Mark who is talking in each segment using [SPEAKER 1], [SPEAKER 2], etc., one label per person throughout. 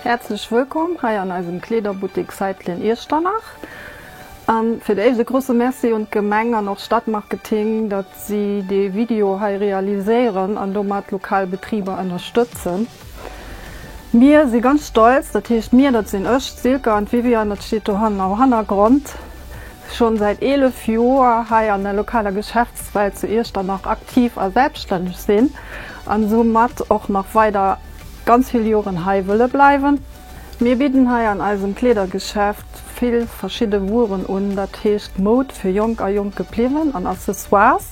[SPEAKER 1] Häerzlech wëllkomm hei an eisem Kleederbuttek Zeitlin Iechternach. An fir d'éischt e grosse Merci un d'Gemeng an och Stadtmarketing, datt si dee Video hei realiséieren an domat lokal Betriber ënnerstëtzen. Mir si ganz stolz, dat heescht mir, dat sinn ech, d'Silke an d'Viviane, dat steet dohannen am Hannergrond, schonn säit 11 Joer hei an der lokaler Geschäftswelt zu Iechternach aktiv a selbststänneg sinn an soumat och nach weider ganz vill Joren hei wëlle bleiwen. Mir bidden hei an eisem Kleedergeschäft vill verschidde Wueren un, dat heescht Moud fir Jonk a jonk gebliwwen an Accessoires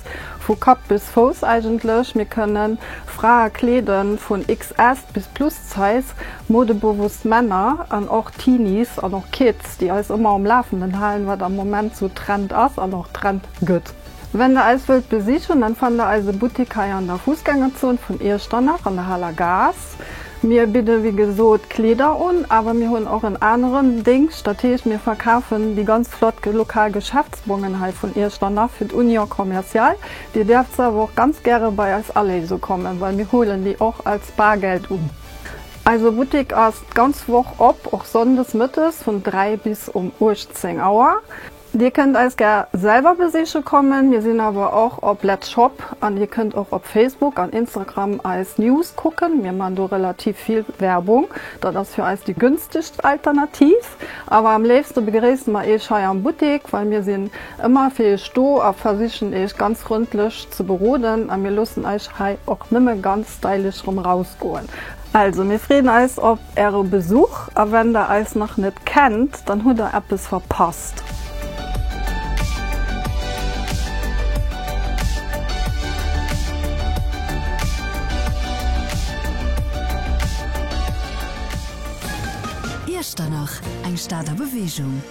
[SPEAKER 1] vu Kapp bis Fouss eigentlech. Mir kënne Frae kleeden vun XS bis Plus Size, modebewusst Männer an och Teenies an och Kids, déi eis ëmmer um Lafenden halen, wat am Moment sou Trend ass an och Trend gëtt. Wenn der eis wëllt besichen, dann fannt der eise Buttik hei an der Fussgängerzon vun Iechternach an der Haler Gaass. Mir bidde wéi gesot Kleeder un, awer mir hunn och en aneren Déngscht, dat heescht mir verkafen déi ganz flott lokal Geschäftsbongen hei vun Iechternach fir d'Union Commerciale. Dir däerft se awer och ganz gäre bei eis aléise kommen, well mir huelen déi och als Bargeld un. Eise Buttek ass d'ganz Woch op, och sonndes mëttes vun 3 bis um 18 Auer. Dir kënnt eis gär selwer besiche kommen, mir sinn awer och op Let's Shop an dir kënnt och op Facebook an Instagram eis News kucken. Mir man do relativ vill Werbung, dat ass fir eis déi günstegst Alternativ. Awer am léifste begréisse mer iech hei am Buttek, well mir sinn ëmmer fir iech do a versichen iech ganz frëndlech ze beroden a mir loossen eich hei och nëmme ganz stylisch rëm rausgoen. Also mir freeën eis op Äre Besuch a wenn der eis nach net kennt, dann hutt der eppes verpasst.
[SPEAKER 2] Iechternach, eng Stad a Beweegung.